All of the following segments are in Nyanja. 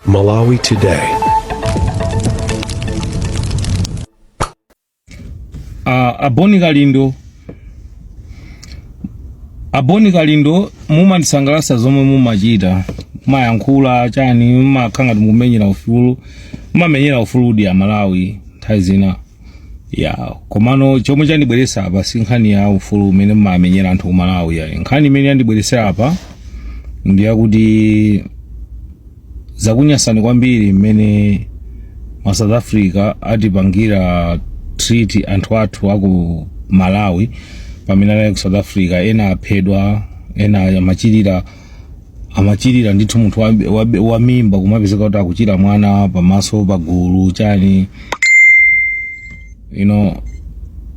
Malawi Today. A Bon Kalindo, mumandisangalatsa zomwe mumachita, mumayankhula chani, mumakhala ngati mukumenyera ufulu, mumamenyera ufuludi a Malawi nthawi zina ya. Komano chomwe chandibweretsa apa si nkhani ya ufulu umene mumamenyera anthu ku Malawi yayi. Nkhani imene yandibweretsa apa ndi yakuti zakunyasani kwambiri mmene ma South Africa atipangira treat anthu athu aku Malawi pamene anali ku South Africa. Ena aphedwa, ena amachirira ndithu munthu wa mimba kumapezeka kuti akuchira mwana pamaso pagulu chani.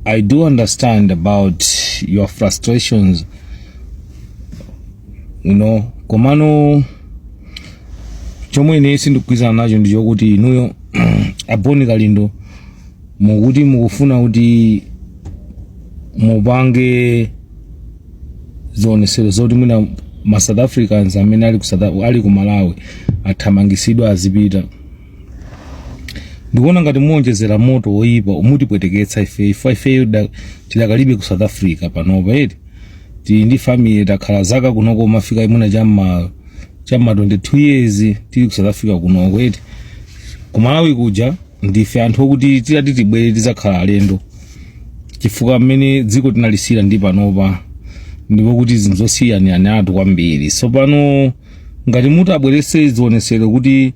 I do understand about your frustrations, komano chomwe ine sindikugwirizana nacho ndi chokuti inuyo a Bon Kalindo mukuti mukufuna kuti mupange zionesero zoti mwina ma South Africans amene ali ku Malawi athamangisidwe, azipita. Ndikuona ngati muonjezera moto woyipa, umutipweteketsa ife. Ifeyo tidakalibe ku South Africa panopa eti, tili ndi family, takhala zaka kunoko mafika mwina chamma 22 years tili ku South Africa kunoko eti. Ku Malawi kuja ndife anthu okuti titati tibwere tizakhala alendo, chifukwa mmene dziko tinalisira ndi panopa ndipo kuti zinthu zosiyaniratu kwambiri. So pano ngati mutabweretse zionesero kuti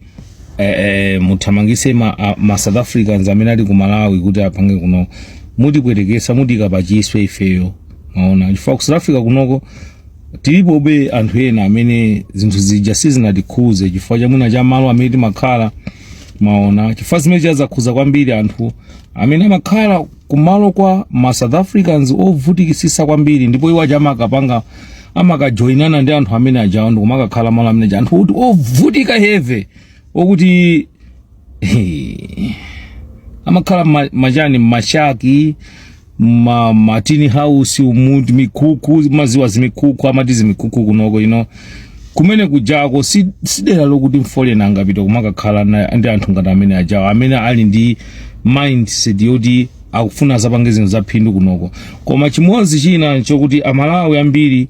muthamangise ma South Africans amene ali ku Malawi kuti apange kuno, mutipwetekesa, mutiika pachiswe ifeyo, maona, chifukwa ku South Africa kunoko tilipobe anthu ena amene zinthu zija sizinatikhudze chifukwa chamwina cha malo amene timakhala, maona, chifukwa zimene chazakhuza kwambiri anthu amene amakhala kumalo kwa ma South Africans ovutikisisa kwambiri, ndipo iwo aja amakapanga, amakajoinana ndi anthu amene ajawo ndikumakakhala malo amene aja, anthu kuti ovutika heavy, okuti amakhala machani, ma shack, ma tiny house umuti mikhukhu, maziwa zimikhukhu, amati zimikhukhu kunoko ino. Kumene kujako si dera lokuti mforeigner angapita kumakakhala ndi anthu ngati amene ajawo, amene ali ndi mindset yoti akufuna zapange zinthu za phindu kunoko. Koma chimodzi china chokuti Amalawi ambiri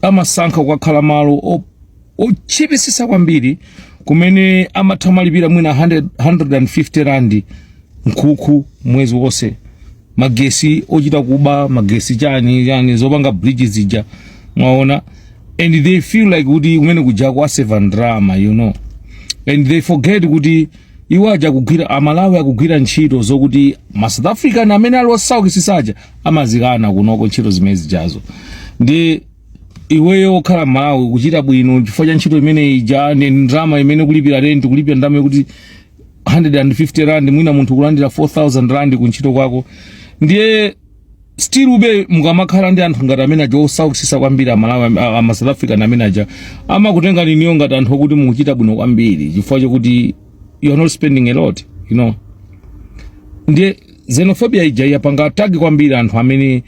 amasankha kukakhala malo otchipisisa kwambiri, kumene amatha malipira mwina 100, 150 rand nkhukhu mwezi wonse, magesi ochita kuba, magesi chani chani, zopanga bridge zija, mwaona, and they feel like kuti kumene kujako aseva ndrama, and they forget kuti iwo aja kugwira, Amalawi akugwira ntchito zokuti ma South African amene ali osaukisisaja amazikana kunoko ntchito zimene zijazo. Ndi iweyo okhala Malawi kuchita bwino chifukwa cha ntchito imene ija ndi ndrama imene kulipira rent, kulipira ndrama yokuti 150 rand, mwina munthu kulandira 4000 rand kuntchito kwako, ndiye still ube mukamakhala ndi anthu ngati amene aja osaukisisa kwambiri, Amalawi, ama South African amene aja amakutenga niniyo ngati anthu okuti mukuchita bwino kwambiri chifukwa chokuti you are not spending a lot. Ndiye xenophobia ija yapanga attack kwambiri anthu amene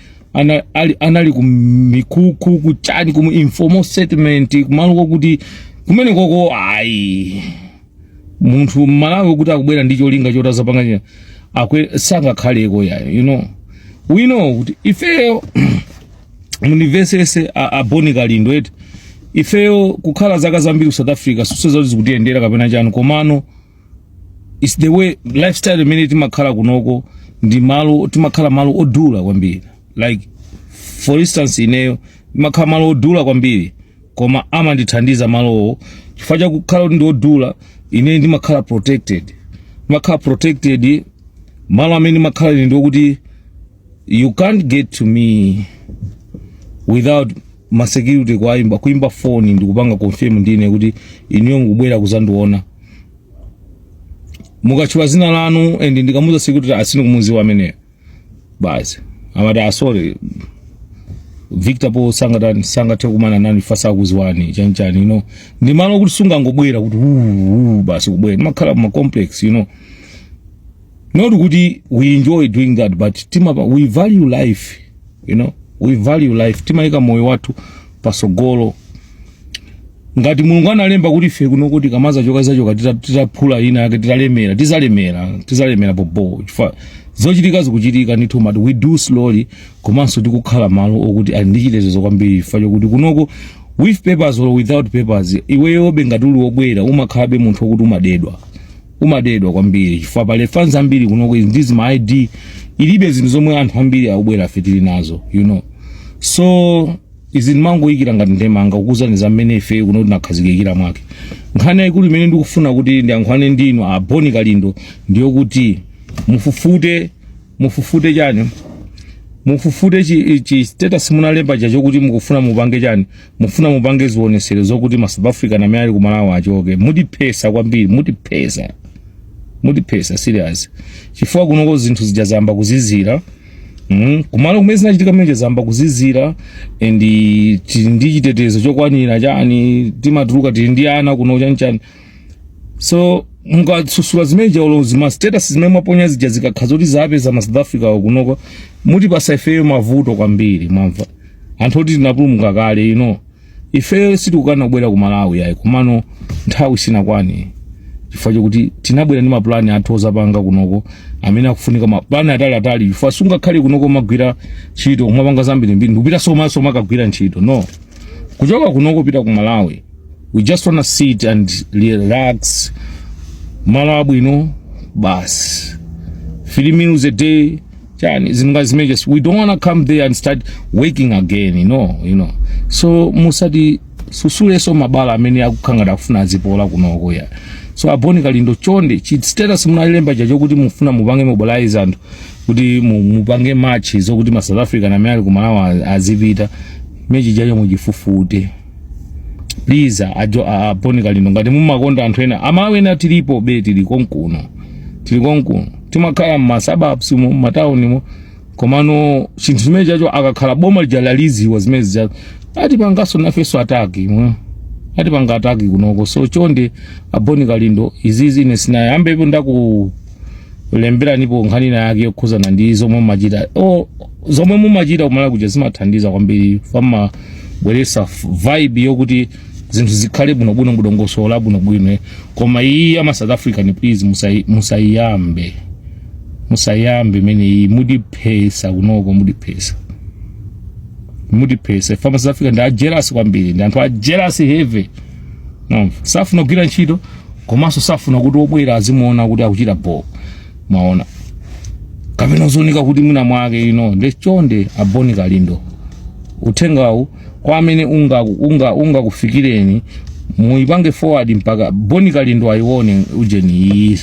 anali ku mikuku, kuchani, ku informal settlement, kumalo kokuti kumene koko ayi, munthu Mmalawi kuti akubwera ndi cholinga choti azapanga china akwe sangakhaleko yayo. We know kuti ifeyo, mundimvesese a Bon Kalindo eti, ifeyo kukhala zaka zambiri ku South Africa suseza kuti zikutiyendera kapena chani, komano it's the way lifestyle imene timakhala kunoko ndi malo timakhala malo odula kwambiri. Like for instance, ineyo ndimakhala malo odula kwambiri, koma amandithandiza malowo chifukwa chakukhala kuti ndi odula. Ine ndimakhala protected, ndimakhala protected. Malo amene ndimakhala ine ndiokuti you can't get to me without ma security kuimba phone ndikupanga confirm ndine kuti inuyo mukubwera kuzandiona. Mukatchula zina lanu and ndikamuza security asini kumuziwa ameneyo, basi amati, "Ah, sorry, Victor po sangatani, sangathe kumana nanu ifa sakuziwani," chanichani. Ndi malo kuti sungangobwera kuti uu, basi kubwera. Ndimakhala mu complex. Not kuti we enjoy doing that, but tima we value life, we value life, timayika moyo wathu pasogolo. Ngati Mulungu analemba kuti ife kuno kuti kamaza choka zachoka titaphula ina yake, titalemera, tizalemera, tizalemera bobo, chifukwa zochitika zikuchitika ndithu. But we do slowly, komanso tikukhala malo okuti ali ndi chitetezo kwambiri, chifukwa chokuti kunoko, with papers or without papers, iweyobe ngati uli wobwera umakhalabe munthu wokuti umadedwa, umadedwa kwambiri, chifukwa pali fans ambiri kunoko ndizi ma ID ilibe zinthu zomwe anthu ambiri akubwera afe tili nazo. So izi ndimangoyikira ngati ndemanga kukuuzani za mmene ife kuno tinakhazikikira mwake. Nkhani yayikulu imene ndikufuna kuti ndiyankhulane ndinu a Boni Kalindo ndiyokuti mufufute, mufufute chani, mufufute chi status munalemba cha chokuti mukufuna mupange chani, mufuna mupange zionesero zokuti ma South African amene ali ku Malawi achoke. Mutiphesa kwambiri, mutiphesa, mutiphesa serious, chifukwa kunoko zinthu zija zamba kuzizira. Kumalo kumene zinachitika mmene zamba kuzizira and tili ndi chitetezo chokwanira chani, timatuluka, tili ndi ana kuno, chanichani. So mungasusula zimene jaulo zima status zimene mwaponya zija zikakhala zoti zapeza ma South Africa kunoko, mutipasa ifeyo mavuto kwambiri, mwamva? Anthu oti tinapulumuka kale. Ifeyo sitikukana kubwera ku Malawi yayi, komano nthawi sinakwane, chifukwa chokuti tinabwera ndi mapulani athu ozapanga kunoko amene akufunika mapulani ataliatali, chifukwa sungakhale kunoko magwira ntchito, kumapanga zambirimbiri, ndikupita somaso makagwira ntchito. No, kuchoka kunoko pita ku Malawi, we just wanna sit and relax, malo abwino basi, three meals a day, chani, zinthu ngati zimene. Just we don't wanna come there and start working again. So musati susuleso mabala amene akukhangata akufuna azipola kunoko ya. So aboni Kalindo, chonde, chi status munalemba chachokuti mufuna mupange mobilize anthu kuti mupange march zokuti ma South African amene ali ku Malawi azipita, mechi chacho muchifufute please. Ajo aboni Kalindo, ngati mumakonda anthu ena, Amalawi ena tilipo be, tili konkuno, tili konkuno, timakhala mma suburbs mu matauni komano chinthu chimene chacho akakhala boma lija laliziwa zimene zija, atipanganso nafenso attack mwe, atipanga attack kunoko. So chonde aboni Kalindo, izizi ine sinayambepo ndakulemberanipo nkhani ina yake yokhuzana ndi zomwe mumachita o zomwe mumachita kumala kuja zimathandiza kwambiri, famabweresa vibe yokuti zinthu zikhale bwinobwino, budongosola bwinobwino. Koma iyi ama South African, please, musayambe, musayambe imene iyi, mutiphesa kunoko, mutiphesa, mutiphesa. Ife South Africa ndi a jealous kwambiri, ndi anthu a jealous heavy no. Safuna kugwira ntchito, komanso safuna kuti obwera azimuona kuti akuchita bo, maona kapena zooneka kuti mwina mwake ino. Ndi chonde aboni Kalindo, uthengawu kwa amene unga unga ungakufikireni, muipange forward mpaka Boni Kalindo ayione ujeni iyi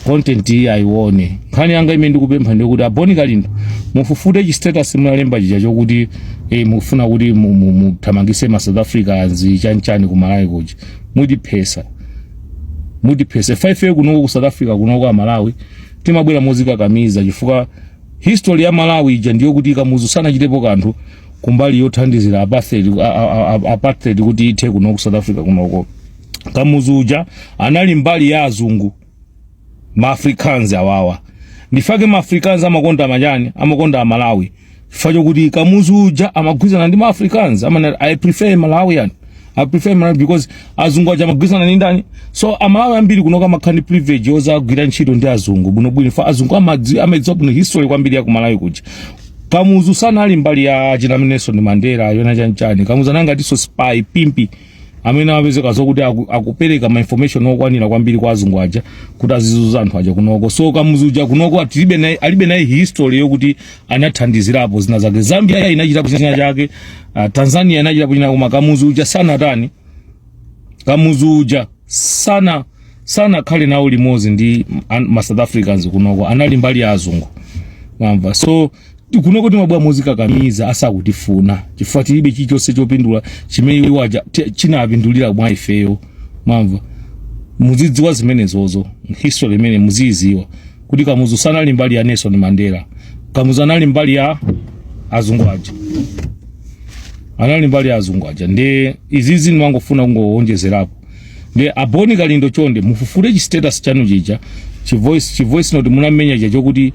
content iyi, ayione nkhani yanga imene ndikupempha. Ndikuti aboni Kalindo, mufufute chi status munalemba chija chokuti mufuna kuti muthamangise ma South Africans chanichani ku Malawi kuja. Mutiphesa, mutiphesa. Ife kunoko ku South Africa kunoko, a Malawi timabwera mozikakamiza, chifukwa history ya Malawi ija ndiyo kuti Kamuzu sanachitepo kanthu kumbali yothandizira apartheid, apartheid kuti ithe kuno ku South Africa kunoko. Kamuzu uja anali mbali ya azungu, maAfrikaans awawa. Ndifake maAfrikaans amakonda machani, amakonda Amalawi, chifukwa chokuti Kamuzu uja amagwizana ndi maAfrikaans. Amana, "I prefer Malawian, I prefer Malawi," because azungu aja amagwizana ndi ndani? So Amalawi ambiri kunoka amakhala ndi privilege yozagwira ntchito ndi azungu bwinobwino, fa azungu amadziwa bwino history kwambiri ya ku Malawi kuja. Kamuzu sanali mbali ya china Nelson Mandela yona chanchani. Kamuzu anangatinso spy, pimpi amene amapezeka zokuti akupereka ma information okwanira kwambiri kwa azungu aja kuti azizuza anthu aja kunoko. So Kamuzu uja kunoko atilibe naye, alibe naye history yokuti anathandizirapo zina zake. Zambia inachitapo china chake, Tanzania inachitapo china, koma Kamuzu uja sanatani, Kamuzu uja sana khale nawo limodzi ndi ma South Africans kunoko, anali mbali ya azungu, mwamva? So kunoko timabwa mozikakamiza, asakutifuna, chifukwa tilibe chilichonse chopindula chimene iwo aja chinapindulira mwa ifeyo, mwamva? Muzidziwa zimenezozo, history imene muziyiziwa kuti Kamuzu sanali mbali ya Nelson Mandela. Kamuzu anali mbali ya azungu aja, anali mbali ya azungu aja. Ndi izizi ndimangofuna kungowonjezerapo. Ndi aboni Kalindo, chonde mufufute chi status chanu chija, chi voice note munamenya chija chokuti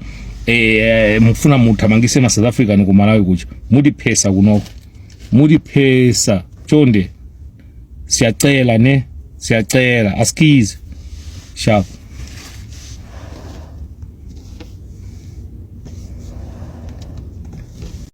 mufuna muthamangise ma South African ku Malawi kuja. Mutiphesa kunoko, mutiphesa. Chonde. Siyacela ne, siyacela, askize. Sharp.